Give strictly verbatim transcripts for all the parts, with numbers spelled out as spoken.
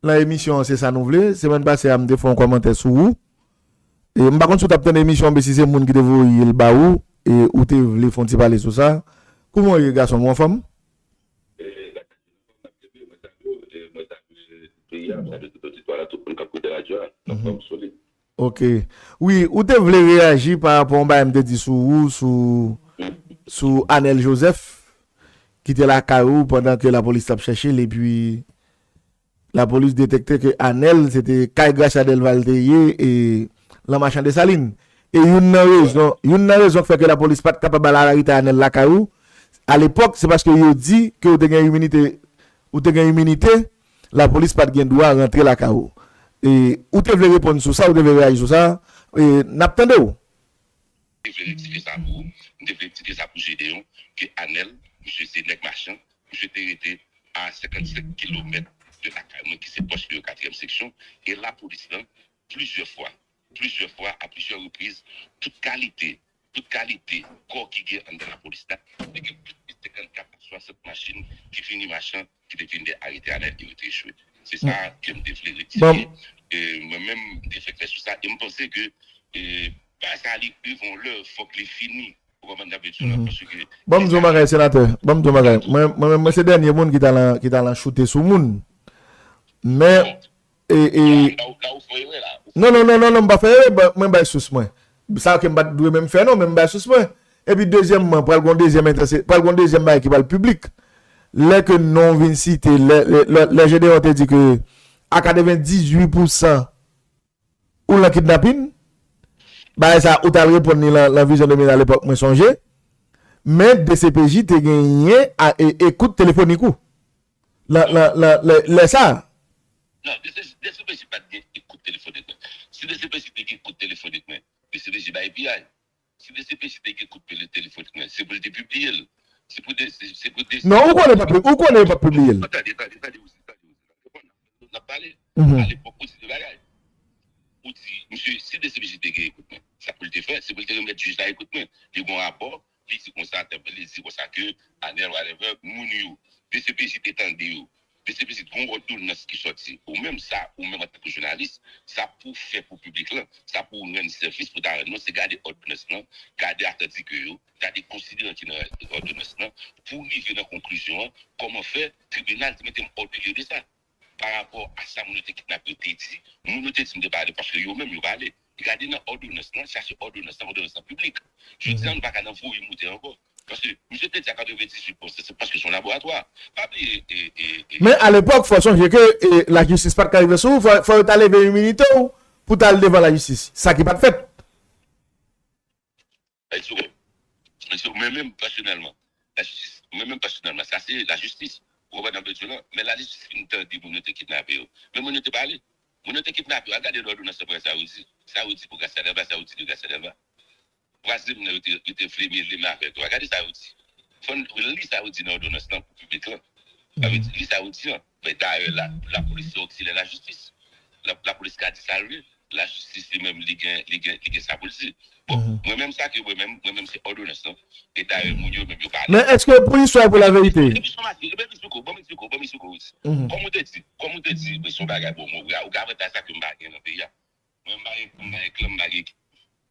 nan emisyon an, se sa nou vle. Semèn pase a, m te fè yon kòmantè sou ou. E m pa konn si w t ap tande emisyon an, men si se moun ki te voye l ba ou, e ou te vle fè yon ti pale sou sa. Kouman w ye, gason m, ou anfòm? Peyi a, m salye tout oditwa la, tout moun k ap koute radyo a, anfòm solid. Ok. Wi, ou te vle reyaji pa rapò a yon bagay m te di sou ou, sou, sou Anel Joseph, ki te lakay ou pandan ke lapolis t ap chèche l, epi lapolis detekte ke Anel, se te kay Gracia Delva l te ye, e, lan Machan Desalin. E youn nan rezon, youn nan rezon k fè ke lapolis pa t kapab al arete Anel lakay ou, alepòk, se paske yo di ke ou te gen iminite, ou te gen iminite, lapolis pa t gen dwa rantre lakay ou. E, ou te vle reponn sou sa, ou te vle reyaji sou sa, e, n ap tande w. M te vle rektifye sa pou ou, m te vle rektifye sa pou Jedeon, ke Anel, misye se nèg Machan, misye te rete a senkannsenk kilomèt de lakay mwen, ki se pwòch yo katriyèm seksyon, e lapolis lan, plizyè fwa, plizyè fwa, a plizyè repriz, tout kalite, tout kalite kò ki gen anndan lapolis la, te gen plis de senkannkat a swasant machin ki vini Machan, ki te vin de arete Anel e yo te echwe. Se sa ke m te vle rektifye. E mwen menm, m te fè klè sou sa, e m panse ke e, bagay sa li rive yon lè, fòk li fini. Ou konprann sa m vle di w la, paske Ban m di w yon bagay, senatè. Ban m di w yon bagay. Mwen, mwen menm, mwen se dènye moun ki t al, ki t al choute sou moun. Men, e, e, la, la ou fè erè la. Non, non, non, non, non, m pa fè erè, ba- mwen bay sous mwen. Sa ke m pa t dwe menm fè non, men m bay sous mwen. Epi dezyèmman, pral gon dezyèm entanse, pral gon dezyèm bagay ki pral piblik. Lè ke non vin site, lè, lè, lè, lè Gedeon te di ke a katrevendizuit pousan ou lan kidnapin, bagay sa ou t al reponn li lan, lan vizyon de mil alepòk, mwen sonje. Men D C P J te genyen a, e, ekout telefonik ou. Lan, lan, lan, lè, lè sa. Non, D C P J pa t gen ekout telefonik mwen. Si D C P J te gen ekout telefonik mwen, D C P J bay P I. Si D C P J te gen ekout telefonik mwen, se pou l te pibliye l. Se pou de, se, se pou de. Non, ou konnen pa, ou konnen yo pa pibliye l. Tande, tande, tande, tande, tande. N ap pale. Alepòk, ou di de bagay. Ou di, misye, si D C P J te gen ekout mwen, sa pou l te fè, se pou l te remèt jij la ekout mwen. Li gon rapò, li di konsa, li di konsa ke Anel, whatever, moun yo, D C P J te tande yo. D C P J gon òdonans ki sòti. Ou menm sa, ou menm antanke jounalis, sa pou w fè pou piblik lan, sa pou w rann sèvis pou ta rann non, se gade òdonans lan, gade atandike yo, gade konsideran ki nan òdonans lan, pou w rive nan konklizyon an, kòman fè tribinal te mete m hors de lieu de sa. Pa rapò a sa moun yo te kidnape yo te di, moun yo te di m te pale, paske yo menm yo pale. Gade nan òdonans lan, chache òdonans lan, òdonans lan piblik. Jodi a, nou pa ka nan voye moute ankò. Paske misye te di a katrevendizuit pousan, se paske se yon laboratwa. Pa bliye, e, e, e, Men alepòk, fò sonje ke e, lajistis pa t ka rive sou ou, fò, fò yo ta leve iminite w pou w ta al devan lajistis. Sa ki pa t fèt. Mwen menm pèsonèlman, lajistis, mwen menm pèsonèlman, sa se lajistis. Ou konprann sa m vle di w la? Men lajistis fin tande moun yo te kidnape yo. Men moun yo te pale. Moun yo te kidnape yo, al gade nan òdonans lan pou wè sa yo di. Sa yo di pou Gracia Delva, sa yo di de Gracia Delva. Twazyèm nan yo te, yo te vle mele men avèk yo. Al gade sa yo di. Fò n li sa yo di nan òdonans lan pou piblik lan. Sa vle di, li sa yo di an. Men dayè, la, lapolis se oksilyè lajistis. La, lapolis ka di sa l vle. Lajistis li menm, li gen, li gen, li gen sa pou l di. Bon, mwen menm sa ke mwen menm, mwen menm se òdonans lan. E dayè, moun yo menm yo pale. Men èske pou listwa e pou laverite? Epi son mati, epi Mizouko, bon Mizouko, bon Mizouko, wi. Kòm ou te di, kòm ou te di, mwen se yon bagay, bon, mwen, ou ka, ou ka avantaj sa ke m pa gen nan peyi a. Mwen, m pa gen, m pa gen klan, m pa gen ekip.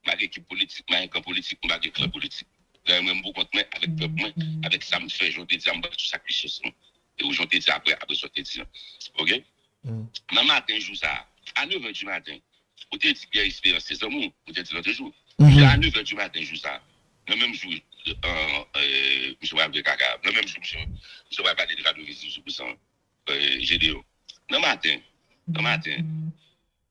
M pa gen ekip politik, m pa gen kan politik, m pa gen klan politik. Dayè, mwen, m pou kont mwen, avèk pèp mwen, avèk sa m fè, jan w te di a, m pral sou sakrifice mwen. E ou jan w te di apre, apre sa w te di an. Oke? Nan maten jou sa a, a nèf è di maten, ou te di Pierre Espérance se zanmi w, ou te di lòt jou. Jiska a nèf è di maten jou sa a, nan menm jou, euh, euh, misye pral vle kaka, nan menm jou, misye, misye pral pale de katrevendizuit pousan, euh, Gedeon. Nan maten, nan maten,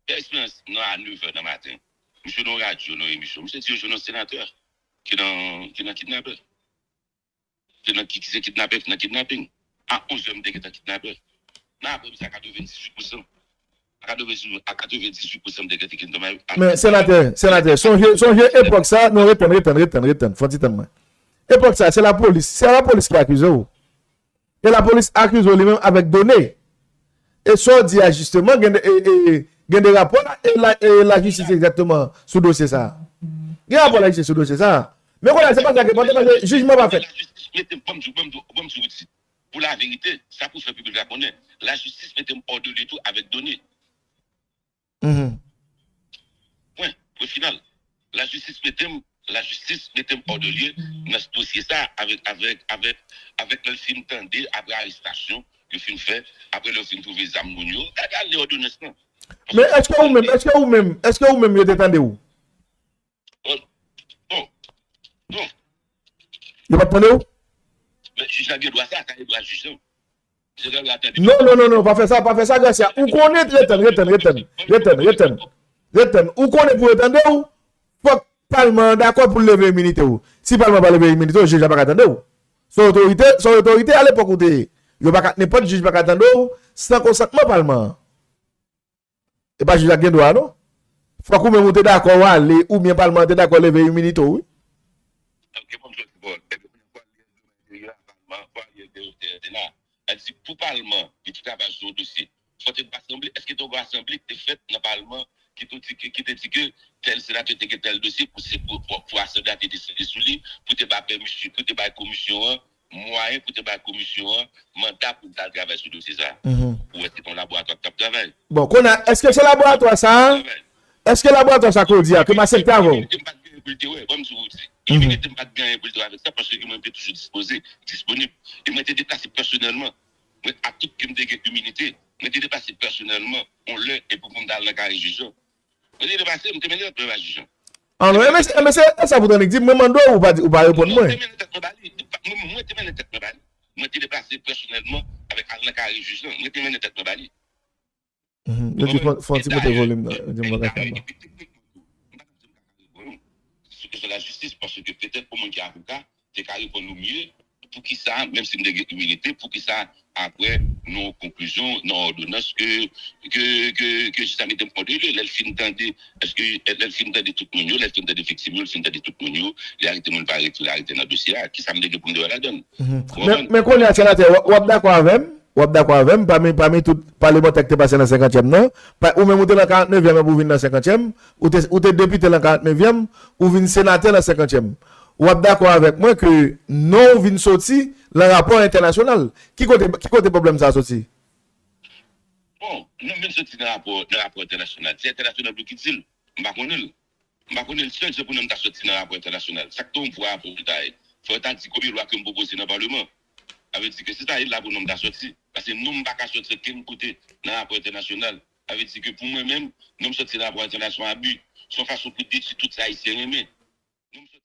Pierre Espérance, nan a nèf è nan maten, misye nan radyo, nan emisyon, misye di yo jwenn yon senatè ki nan, ki nan kidnapè. Ki nan, ki, ki se kidnapè, ki nan kidnaping. A onz è, m te gentan kidnapè. Nan aprèmidi a, katrevendizuit pousan. A katrevendizuit, a katrevendizuit pousan, m te gentan kidnapè. Men, senatè, senatè, sonje, sonje epòk sa, non, retann, retann, retann, retann, fò ti tann mwen. Epòk sa, se lapolis, se lapolis ki akize w. E lapolis akize w li menm avèk done. E sa w di a, jisteman, gen de, e, e, gen de rapò la, e la, e lajistis egzakteman sou dosye sa a. Gen rapò lajistis sou dosye sa a. Men kounye a, se pa sa ke pote, paske jijman pa fèt. Mete, ban m di w, ban m di w, ban m di w, Woody. Pou laverite, sa pou fè piblik la konnen. Lajistis mete m hors de lieu tou avèk done. Mhm. Pwen. Pwen final. Lajistis mete m, lajistis mete m hors de lieu nan dosye sa avèk, avèk, avèk, avèk lè l fin tande apre arestasyon yo fin fè, apre lè yo fin twouve zam moun yo. Gade ale òdonans lan. Men èske ou menm, èske ou menm, èske ou menm yo te tande w? Bon, bon, bon. Yo pa t tande w? Men jij la gen dwa sa, sa gen dwa jij lan. Misye gen dwa tande. Non, non, non, non, pa fè sa, pa fè sa, Gracia. Ou konnen, ret tann, ret tann, ret tann, ret tann, ret tann, ret tann. Ou konnen pou yo tande w, fòk palman an dakò pou l leve iminite w. Si palman pa leve iminite w, jij la pa ka tande w. Se yon otorite, se yon otorite alepòk ou te ye. Yo pa ka, nenpòt jij pa ka tande w san konsantman palman an. E pa jij la k gen dwa a, non. Fòk ou menm ou te dakò w ale, oubyen palman an te dakò leve iminite w, wi. Ok, bon, je bon. Epi, pou al li enteryè a, palman, pou al li enteryè la. Sa di pou palman, li te travay sou yon dosye. Fò te gen asanble, èske te gen asanble ki te fèt nan palman ki te di ke, ki te di ke tèl senatè te gen tèl dosye pou se pou, pou, pou asanble a te deside sou li, pou te bay pèmisyon, pou te bay komisyon an mwayen pou te bay komisyon an manda pou l ta al travay sou dosye sa a. Ou wè se te yon laboratwa k t ap travay. Bon, kounye a, èske se laboratwa sa a? Èske laboratwa sa ke w di a, ke m aksepte avè w? Iminite m pa t gen pou l te wè, ban m di w di. Iminite m pa t gen pou l te wè avèk sa, paske mwen te toujou dispoze, disponib. E mwen te deplase pèsonèlman. Mwen, a tout ke m te gen iminite, mwen te deplase pèsonèlman, yon lè, epi pou m ta al nan kare jij lan. Mwen te deplase, m te mennen lèt mwen ba jij lan. Ah non, enben se, enben se, e sa pou tannik di, mwen mande w, ou pa di, ou pa reponn mwen. Mwen te mennen tèt mwen ba li. Mwen, mwen te mennen tèt mwen ba li. Mwen te deplase pèsonèlman avèk al nan kare jij lan. Mwen te mennen tèt mwen ba li. Mhm. Yo di fò, fò ti moute volim nan. Yo di m pa ka fè mal. Sou kesyon lajistis, paske petèt pou moun ki avoka, te ka reponn nou mye, poukisa, menm si m te gen iminite, poukisa apre nan yon konklizyon, nan òdonans ke, ke, ke, ke jij la mete m hors de lieu, lè l fin tande, èske, lè l fin tande tout moun yo, lè l fin tande viktim yo, l fin tande tout moun yo, li arete mwen, li pa retire arete nan dosye a, kisa m te gen pou m te wè ladan l? Mhm. Men, men kounye a, senatè, w, w ap dakò avè m? W ap dakò avè m? Pami, pami tout palemantè ki te pase nan senkantyèm nan, pa, ou menm ou te nan karantnevyèm epi ou vin nan senkantyèm, ou te, ou te depite nan karantnevyèm, ou vin senatè nan senkantyèm. W ap dakò avèk mwen ke non w vin soti nan rapò entènasyonal. Ki kote, ki kote pwoblèm sa a soti? Bon, non m vin soti nan rapò, nan rapò entènasyonal. Se entènasyonal pou ki di l. M pa konnen l. M pa konnen l sèl jan pou non m ta soti nan rapò entènasyonal. Sa k te yon pwa pou l ta ye. Fò yo ta di konbyen lwa ke m pwopoze nan palman. Sa vle di ke se ta ye la pou non m ta soti. Paske non m pa ka soti okenn kote nan rapò entènasyonal. Sa vle di ke pou mwen menm, non m soti nan rapò entènasyonal abi. Se yon fason pou detwi tout sa Ayisyen renmen. Non m soti